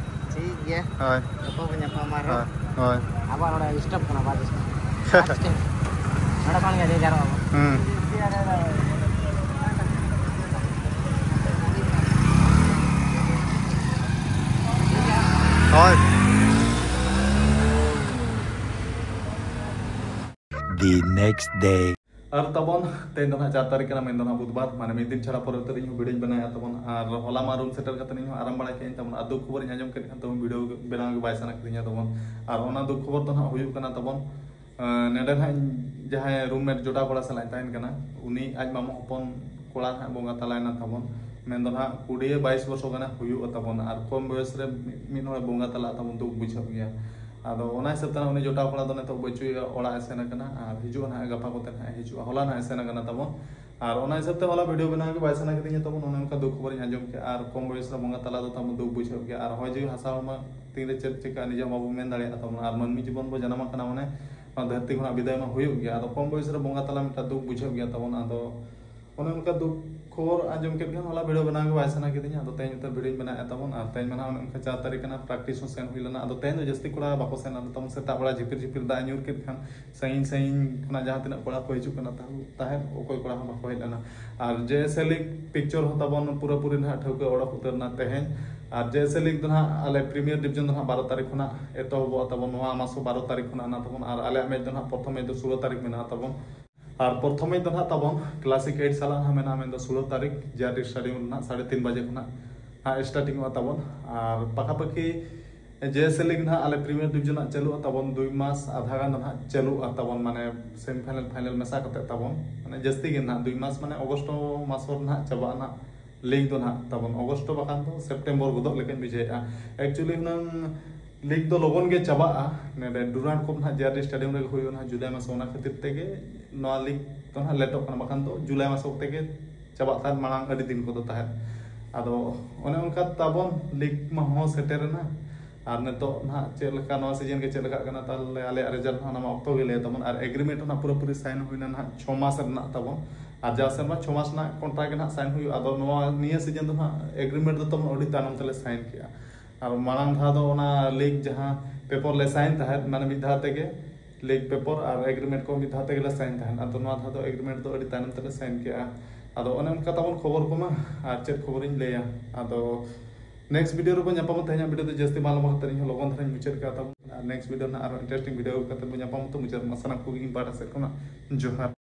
ᱴᱷᱤᱠ ᱜᱮᱭᱟ᱾ ᱦᱳᱭ᱾ ᱜᱟᱯᱟ ᱵᱚᱱ ᱧᱟᱯᱟᱢᱟ ᱟᱨᱦᱚᱸ᱾ ᱦᱳᱭ, ᱦᱳᱭ᱾ ᱟᱵᱟᱨ ᱱᱚᱰᱮ stop ᱠᱟᱱᱟ, bus stop᱾ Bus stop᱾ ᱱᱚᱰᱮ ᱠᱷᱚᱱ ᱜᱮ ᱡᱮ ᱡᱟᱨᱚᱜ ᱟᱵᱚᱱ᱾ ᱦᱩᱸ᱾ ᱦᱳᱭ᱾ The next day. ᱟᱨ ᱛᱟᱵᱚᱱ ᱛᱮᱦᱮᱧ ᱫᱚ ᱱᱟᱦᱟᱜ ᱪᱟᱨ ᱛᱟᱹᱨᱤᱠᱷ ᱠᱟᱱᱟ, ᱢᱮᱱᱫᱚ ᱱᱟᱦᱟᱜ ᱵᱩᱫᱷᱵᱟᱨ, ᱢᱟᱱᱮ ᱢᱤᱫ ᱫᱤᱱ ᱪᱷᱟᱲᱟ ᱯᱚᱨᱮᱨ ᱛᱟᱹᱨᱤᱠᱷ ᱦᱚᱸ video ᱧ ᱵᱮᱱᱟᱣᱮᱫᱼᱟ ᱛᱟᱵᱚᱱ᱾ ᱟᱨ ᱦᱚᱞᱟ ᱢᱟ room ᱥᱮᱴᱮᱨ ᱠᱟᱛᱮ ᱤᱧ ᱦᱚᱸ ᱟᱨᱟᱢ ᱵᱟᱲᱟ ᱠᱮᱫ ᱟᱹᱧ ᱛᱟᱵᱚᱱ, ᱟᱨ ᱫᱩᱠ ᱠᱷᱚᱵᱚᱨᱤᱧ ᱟᱸᱡᱚᱢ ᱠᱮᱫ ᱠᱷᱟᱱ ᱛᱟᱵᱚᱱ video ᱵᱮᱱᱟᱣ ᱜᱮ ᱵᱟᱭ ᱥᱟᱱᱟ ᱠᱤᱫᱤᱧᱟ ᱛᱟᱵᱚᱱ᱾ ᱟᱨ ᱚᱱᱟ ᱫᱩᱠ ᱠᱷᱚᱵᱚᱨ ᱫᱚ ᱱᱟᱦᱟᱜ ᱦᱩᱭᱩᱜ ᱠᱟᱱᱟ ᱛᱟᱵᱚᱱ, ᱟᱸ, ᱱᱚᱰᱮ ᱱᱟᱦᱟᱜ ᱤᱧ ᱡᱟᱦᱟᱸᱭ roommate ᱡᱚᱴᱟᱣ ᱠᱚᱲᱟ ᱥᱟᱞᱟᱜ ᱤᱧ ᱛᱟᱦᱮᱱ ᱠᱟᱱᱟ, ᱩᱱᱤ ᱟᱡ ᱢᱟᱢᱚ ᱦᱚᱯᱚᱱ ᱠᱚᱲᱟ ᱱᱟᱦᱟᱜ ᱵᱚᱸᱜᱟ ᱛᱟᱞᱟᱭᱮᱱᱟ ᱛᱟᱵᱚᱱ᱾ ᱢᱮᱱᱫᱚ ᱱᱟᱦᱟᱜ ᱠᱩᱲᱤ ᱵᱟᱭᱤᱥ ᱵᱚᱪᱷᱚᱨ ᱜᱟᱱᱮ ᱦᱩᱭᱩᱜᱼᱟ ᱛᱟᱵᱚᱱ, ᱟᱨ ᱠᱚᱢ ᱵᱚᱭᱚᱥ ᱨᱮ ᱢᱤᱫ, ᱢᱤᱫ ᱦᱚᱲᱮ ᱵᱚᱸᱜᱟ ᱛᱟᱞᱟᱜᱼᱟ ᱛᱟᱵᱚᱱ, ᱫᱩᱠ ᱵᱩᱡᱷᱟᱹᱜ ᱜᱮᱭᱟ᱾ ᱟᱫᱚ ᱚᱱᱟ ᱦᱤᱥᱟᱹᱵ ᱛᱮ ᱱᱟᱦᱟᱜ ᱩᱱᱤ ᱡᱚᱴᱟᱣ ᱠᱚᱲᱟ ᱫᱚ ᱱᱤᱛᱚᱜ ᱵᱟᱹᱪᱩᱜ ᱮᱭᱟ, ᱚᱲᱟᱜ ᱮ ᱥᱮᱱ ᱟᱠᱟᱱᱟ, ᱟᱨ ᱦᱤᱡᱩᱜᱼᱟ ᱱᱟᱦᱟᱜ ᱜᱟᱯᱟ ᱠᱚᱛᱮ ᱱᱟᱦᱟᱜ ᱮ ᱦᱤᱡᱩᱜᱼᱟ, ᱦᱚᱞᱟ ᱱᱟᱦᱟᱜ ᱮ ᱥᱮᱱ ᱟᱠᱟᱱᱟ ᱛᱟᱵᱚᱱ᱾ ᱟᱨ ᱚᱱᱟ ᱦᱤᱥᱟᱹᱵ ᱛᱮ ᱦᱚᱞᱟ video ᱵᱮᱱᱟᱣ ᱜᱮ ᱵᱟᱭ ᱥᱟᱱᱟ ᱠᱤᱫᱤᱧᱟ ᱛᱟᱵᱚᱱ, ᱚᱱᱮ ᱚᱱᱠᱟ ᱫᱩᱠ ᱠᱷᱚᱵᱚᱨᱤᱧ ᱟᱸᱡᱚᱢ ᱠᱮᱫᱼᱟ᱾ ᱟᱨ ᱠᱚᱢ ᱵᱚᱭᱚᱥ ᱨᱮ ᱵᱚᱸᱜᱟ ᱛᱟᱞᱟ ᱫᱚ ᱛᱟᱵᱚᱱ ᱫᱩᱠ ᱵᱩᱡᱷᱟᱹᱜ ᱜᱮᱭᱟ, ᱟᱨ ᱦᱚᱭ ᱡᱤᱣᱤ ᱦᱟᱥᱟ ᱦᱚᱲᱢᱚ ᱛᱤᱱᱨᱮ ᱪᱮᱫ ᱪᱤᱠᱟᱹᱜᱼᱟ ᱱᱤᱡᱮ ᱦᱚᱸ ᱵᱟᱵᱚ ᱢᱮᱱ ᱫᱟᱲᱮᱭᱟᱜᱼᱟ ᱛᱟᱵᱚᱱ᱾ ᱟᱨ ᱢᱟᱹᱱᱢᱤ ᱡᱤᱵᱚᱱ ᱵᱚ ᱡᱟᱱᱟᱢ ᱟᱠᱟᱱᱟ ᱢᱟᱱᱮ ᱱᱚᱣᱟ ᱫᱷᱟᱹᱨᱛᱤ ᱠᱷᱚᱱᱟᱜ ᱵᱤᱫᱟᱹᱭ ᱢᱟ ᱦᱩᱭᱩᱜ ᱜᱮᱭᱟ᱾ ᱟᱫᱚ ᱠᱚᱢ ᱵᱚᱭᱚᱥ ᱨᱮ ᱵᱚᱸᱜᱟ ᱛᱟᱞᱟ ᱢᱤᱫᱴᱟᱝ ᱫᱩᱠ ᱵᱩᱡᱷᱟᱹᱜ ᱜᱮᱭᱟ ᱛᱟᱵᱚᱱ᱾ ᱟᱫᱚ ᱚᱱᱮ ᱚᱱᱠᱟ ᱫᱩᱠ ᱠᱷᱚᱵᱚᱨ ᱟᱸᱡᱚᱢ ᱠᱮᱫ ᱠᱷᱟᱱ ᱦᱚᱞᱟ ᱵᱷᱤᱰᱤᱭᱳ ᱵᱮᱱᱟᱣ ᱜᱮ ᱵᱟᱭ ᱥᱟᱱᱟ ᱠᱤᱫᱤᱧᱟ᱾ ᱟᱫᱚ ᱛᱮᱦᱮᱧ ᱩᱛᱟᱹᱨ ᱵᱷᱤᱰᱤᱭᱳᱧ ᱵᱮᱱᱟᱣᱮᱫ ᱛᱟᱵᱚᱱ᱾ ᱟᱨ ᱛᱮᱦᱮᱧ ᱢᱟ ᱱᱟᱦᱟᱜ ᱚᱱᱮ ᱚᱱᱠᱟ ᱪᱟᱨ ᱛᱟᱹᱨᱤᱠᱷ ᱠᱟᱱᱟ, ᱯᱨᱮᱠᱴᱤᱥ ᱦᱚᱸ ᱥᱮᱱ ᱦᱩᱭ ᱞᱮᱱᱟ᱾ ᱟᱫᱚ ᱛᱮᱦᱮᱧ ᱫᱚ ᱡᱟᱹᱥᱛᱤ ᱠᱚᱲᱟ ᱵᱟᱠᱚ ᱥᱮᱱ ᱞᱮᱱᱟ ᱛᱟᱵᱚᱱ᱾ ᱥᱮᱛᱟᱜ ᱵᱮᱲᱟ ᱡᱷᱤᱯᱤᱨ ᱡᱷᱤᱯᱤᱨ ᱫᱟᱜ ᱧᱩᱨ ᱠᱮᱫ ᱠᱷᱟᱱ ᱥᱟᱺᱜᱤᱧ ᱥᱟᱺᱜᱤᱧ ᱠᱷᱚᱱᱟᱜ ᱡᱟᱦᱟᱸ ᱛᱤᱱᱟᱹᱜ ᱠᱚᱲᱟ ᱠᱚ ᱦᱤᱡᱩᱜ ᱠᱟᱱᱟ ᱛᱟᱦᱮᱸ, ᱛᱟᱦᱮᱸᱫ, ᱚᱠᱚᱭ ᱠᱚᱲᱟ ᱦᱚᱸ ᱵᱟᱠᱚ ᱦᱮᱡ ᱞᱮᱱᱟ᱾ ᱟᱨ ᱡᱮ ᱮᱥ ᱮ ᱞᱤᱜᱽ ᱯᱤᱠᱪᱚᱨ ᱦᱚᱸ ᱛᱟᱵᱚᱱ ᱯᱩᱨᱟᱹᱯᱩᱨᱤ ᱱᱟᱦᱟᱜ ᱴᱷᱟᱹᱣᱠᱟᱹ ᱚᱰᱚᱠ ᱩᱛᱟᱹᱨ ᱮᱱᱟ ᱛᱮᱦᱮᱧ᱾ ᱟᱨ ᱡᱮ ᱮᱥ ᱮ ᱞᱤᱜᱽ ᱫᱚ ᱱᱟᱦᱟᱜ ᱟᱞᱮ ᱯᱨᱤᱢᱤᱭᱟᱨ ᱰᱤᱵᱤᱡᱚᱱ ᱫᱚ ᱱᱟᱦᱟᱜ ᱵᱟᱨᱚ ᱛᱟᱹᱨᱤᱠᱷ ᱠᱷᱚᱱᱟᱜ ᱮᱛᱚᱦᱚᱵᱚᱜᱼᱟ ᱛᱟᱵᱚᱱ᱾ ᱱᱚᱣᱟ ᱢᱟᱥ ᱦᱚᱸ ᱵᱟᱨᱚ ᱛᱟᱹᱨᱤᱠᱷ ᱠᱷᱚᱱᱟᱜ ᱢᱮᱱᱟᱜ ᱛᱟᱵᱚᱱ᱾ ᱟᱨ ᱟᱞᱮᱭᱟᱜ ᱢᱮᱪ ᱫᱚ ᱱᱟᱦᱟᱜ ᱯᱨᱚᱛᱷᱚᱢ ᱢᱮᱪ ᱫᱚ ᱥᱳᱞᱳ ᱛᱟᱹᱨᱤᱠᱷ ᱢᱮᱱᱟᱜᱼᱟ ᱛᱟᱵᱚᱱ᱾ ᱟᱨ ᱯᱨᱚᱛᱷᱚᱢ ᱢᱮᱪ ᱫᱚ ᱱᱟᱦᱟᱜ ᱛᱟᱵᱚᱱ ᱠᱞᱟᱥᱤᱠ ᱮᱭᱤᱴ ᱥᱟᱞᱟᱜ ᱱᱟᱦᱟᱜ ᱢᱮᱱᱟᱜᱼᱟ, ᱢᱮᱱᱫᱚ ᱥᱳᱞᱳ ᱛᱟᱹᱨᱤᱠᱷ ᱡᱮ ᱟᱨ ᱰᱤ ᱥᱴᱮᱰᱤᱭᱟᱢ ᱨᱮ ᱱᱟᱦᱟᱜ ᱥᱟᱲᱮ ᱛᱤᱱ ᱵᱟᱡᱮ ᱠᱷᱚᱱᱟᱜ ᱱᱟᱦᱟᱜ ᱥᱴᱟᱨᱴᱤᱝ ᱚᱜᱼᱟ ᱛᱟᱵᱚᱱ᱾ ᱟᱨ ᱯᱟᱠᱷᱟᱯᱟᱠᱷᱤ ᱡᱮ ᱮᱥ ᱮ ᱞᱤᱜᱽ ᱱᱟᱦᱟᱜ ᱟᱞᱮ ᱯᱨᱤᱢᱤᱭᱟᱨ ᱰᱤᱵᱤᱡᱚᱱ ᱱᱟᱦᱟᱜ ᱪᱟᱹᱞᱩᱜᱼᱟ ᱛᱟᱵᱚᱱ ᱫᱩᱭ ᱢᱟᱥ ᱟᱫᱷᱟ ᱜᱟᱱ ᱫᱚ ᱱᱟᱦᱟᱜ ᱪᱟᱹᱞᱩᱜᱼᱟ ᱛᱟᱵᱚᱱ, ᱢᱟᱱᱮ ᱥᱮᱢᱤ ᱯᱷᱟᱭᱱᱟᱞ, ᱯᱷᱟᱭᱱᱟᱞ ᱢᱮᱥᱟ ᱠᱟᱛᱮ ᱛᱟᱵᱚᱱ, ᱢᱟᱱᱮ ᱡᱟᱹᱥᱛᱤ ᱜᱮ ᱱᱟᱦᱟᱜ ᱫᱩᱭ ᱢᱟᱥ, ᱢᱟᱱᱮ ᱚᱜᱚᱥᱴ ᱢᱟᱥ ᱨᱮ ᱱᱟᱦᱟᱜ ᱪᱟᱵᱟᱜᱼᱟ ᱱᱟᱦᱟᱜ ᱞᱤᱜᱽ ᱫᱚ ᱱᱟᱦᱟᱜ ᱛᱟᱵᱚᱱ᱾ ᱚᱜᱚᱥᱴ ᱵᱟᱠᱷᱟᱱ ᱫᱚ ᱥᱮᱯᱴᱮᱢᱵᱚᱨ ᱜᱚᱫᱚᱜ ᱞᱮᱠᱟᱧ ᱵᱩᱡᱷᱟᱹᱣᱮᱫᱼᱟ᱾ ᱮᱠᱪᱩᱭᱮᱞᱤ ᱦᱩᱱᱟᱹᱝ ᱞᱤᱜᱽ ᱫᱚ ᱞᱚᱜᱚᱱ ᱜᱮ ᱪᱟᱵᱟᱜᱼᱟ᱾ ᱱᱚᱰᱮ ᱰᱩᱨᱟᱱᱰ ᱠᱚᱯ ᱱᱟᱦᱟᱜ ᱡᱮ ᱟᱨ ᱰᱤ ᱥᱴᱮᱰᱤᱭᱟᱢ ᱨᱮᱜᱮ ᱦᱩᱭᱩᱜᱼᱟ ᱱᱟᱦᱟᱜ ᱡᱩᱞᱟᱭ ᱢᱟᱥ, ᱚᱱᱟ ᱠᱷᱟᱹᱛᱤᱨ ᱛᱮᱜᱮ ᱱᱚᱣᱟ ᱞᱤᱜᱽ ᱫᱚ ᱱᱟᱦᱟᱜ ᱞᱮᱴᱚᱜ ᱠᱟᱱᱟ, ᱵᱟᱠᱷᱟᱱ ᱫᱚ ᱡᱩᱞᱟᱭ ᱢᱟᱥ ᱚᱠᱛᱮ ᱜᱮ ᱪᱟᱵᱟᱜ ᱛᱟᱦᱮᱸᱫ ᱢᱟᱲᱟᱝ ᱟᱹᱰᱤ ᱫᱤᱱ ᱠᱚᱫᱚ ᱛᱟᱦᱮᱸᱫ᱾ ᱟᱫᱚ ᱚᱱᱮ ᱚᱱᱠᱟ ᱛᱟᱵᱚᱱ ᱞᱤᱜᱽ ᱢᱟ ᱦᱚᱸ ᱥᱮᱴᱮᱨᱮᱱᱟ᱾ ᱟᱨ ᱱᱤᱛᱚᱜ ᱱᱟᱦᱟᱜ ᱪᱮᱫ ᱞᱮᱠᱟ ᱱᱚᱣᱟ ᱥᱤᱡᱤᱱ ᱜᱮ ᱪᱮᱫ ᱞᱮᱠᱟᱜ ᱠᱟᱱᱟ, ᱛᱟᱦᱞᱮ ᱟᱞᱮᱭᱟᱜ ᱨᱮᱡᱟᱞᱴ ᱦᱚᱸ ᱚᱱᱟ ᱢᱟ ᱚᱠᱛᱚ ᱜᱮ ᱞᱟᱹᱭ ᱛᱟᱵᱚᱱ᱾ ᱟᱨ ᱮᱜᱽᱨᱤᱢᱮᱱᱴ ᱦᱚᱸ ᱱᱟᱦᱟᱜ ᱯᱩᱨᱟᱹᱯᱩᱨᱤ ᱥᱟᱭᱤᱱ ᱦᱩᱭᱱᱟ ᱱᱟᱦᱟᱜ ᱪᱷᱚ ᱢᱟᱥ ᱨᱮᱱᱟᱜ ᱛᱟᱵᱚᱱ᱾ ᱟᱨ ᱡᱟᱣ ᱥᱮᱨᱢᱟ ᱪᱷᱚ ᱢᱟᱥ ᱨᱮᱱᱟᱜ ᱠᱚᱱᱴᱨᱟᱠᱴ ᱜᱮ ᱱᱟᱦᱟᱜ ᱥᱟᱭᱤᱱ ᱦᱩᱭᱩᱜᱼᱟ᱾ ᱟᱫᱚ ᱱᱚᱣᱟ ᱱᱤᱭᱟᱹ ᱥᱤᱡᱤᱱ ᱫᱚ ᱱᱟᱦᱟᱜ ᱮᱜᱽᱨᱤᱢᱮᱱᱴ ᱫᱚ ᱛᱟᱵᱚᱱ ᱟᱹᱰᱤ ᱛᱟᱭᱱᱚᱢ ᱛᱮᱞᱮ ᱥᱟᱭᱤᱱ ᱠᱮᱜᱼᱟ᱾ ᱟᱨ ᱢᱟᱲᱟᱝ ᱫᱷᱟᱣ ᱫᱚ ᱚᱱᱟ ᱞᱤᱜᱽ ᱡᱟᱦᱟᱸ ᱯᱮᱯᱚᱨ ᱞᱮ ᱥᱟᱭᱤᱱ ᱛᱟᱦᱮᱸᱫ, ᱢᱟᱱᱮ ᱢᱤᱫ ᱫᱷᱟᱣ ᱛᱮᱜᱮ ᱞᱤᱜᱽ ᱯᱮᱯᱚᱨ ᱟᱨ ᱮᱜᱽᱨᱤᱢᱮᱱᱴ ᱠᱚ ᱢᱤᱫ ᱫᱷᱟᱣ ᱛᱮᱜᱮ ᱞᱮ ᱥᱟᱭᱤᱱ ᱛᱟᱦᱮᱸᱫ᱾ ᱟᱫᱚ ᱱᱚᱣᱟ ᱫᱷᱟᱣ ᱫᱚ ᱮᱜᱽᱨᱤᱢᱮᱱᱴ ᱫᱚ ᱟᱹᱰᱤ ᱛᱟᱭᱱᱚᱢ ᱛᱮᱞᱮ ᱥᱟᱭᱤᱱ ᱠᱮᱜᱼᱟ᱾ ᱟᱫᱚ ᱚᱱᱮ ᱚᱱᱠᱟ ᱛᱟᱵᱚᱱ ᱠᱷᱚᱵᱚᱨ ᱠᱚᱢᱟ, ᱟᱨ ᱪᱮᱫ ᱠᱷᱚᱵᱚᱨᱤᱧ ᱞᱟᱹᱭᱟ᱾ ᱟᱫᱚ ᱱᱮᱠᱥᱴ ᱵᱷᱤᱰᱤᱭᱳ ᱨᱮᱵᱚᱱ ᱧᱟᱯᱟᱢᱟ᱾ ᱛᱮᱦᱮᱧᱟᱜ ᱵᱷᱤᱰᱤᱭᱳ ᱫᱚ ᱡᱟᱹᱥᱛᱤ ᱵᱟᱝ ᱞᱚᱢᱵᱟ ᱠᱟᱛᱮ ᱤᱧ ᱦᱚᱸ ᱞᱚᱜᱚᱱ ᱫᱷᱟᱨᱟᱧ ᱢᱩᱪᱟᱹᱫ ᱠᱟᱜᱼᱟ ᱛᱟᱵᱚᱱ᱾ ᱟᱨ ᱱᱮᱠᱥᱴ ᱵᱷᱤᱰᱤᱭᱳ ᱨᱮᱱᱟᱜ ᱟᱨᱦᱚᱸ ᱤᱱᱴᱟᱨᱮᱥᱴᱤᱝ ᱵᱷᱤᱰᱤᱭᱳ ᱟᱹᱜᱩ ᱠᱟᱛᱮ ᱵᱚᱱ ᱧᱟᱯᱟᱢᱟ᱾ ᱛᱚ ᱢᱩᱪᱟᱹᱫ ᱢᱟ ᱥᱟᱱᱟᱢ ᱠᱚᱜᱮ ᱤᱧ ᱯᱟᱦᱴᱟ ᱥᱮᱫ ᱠᱷᱚᱱᱟᱜ ᱡᱚᱦᱟᱨ᱾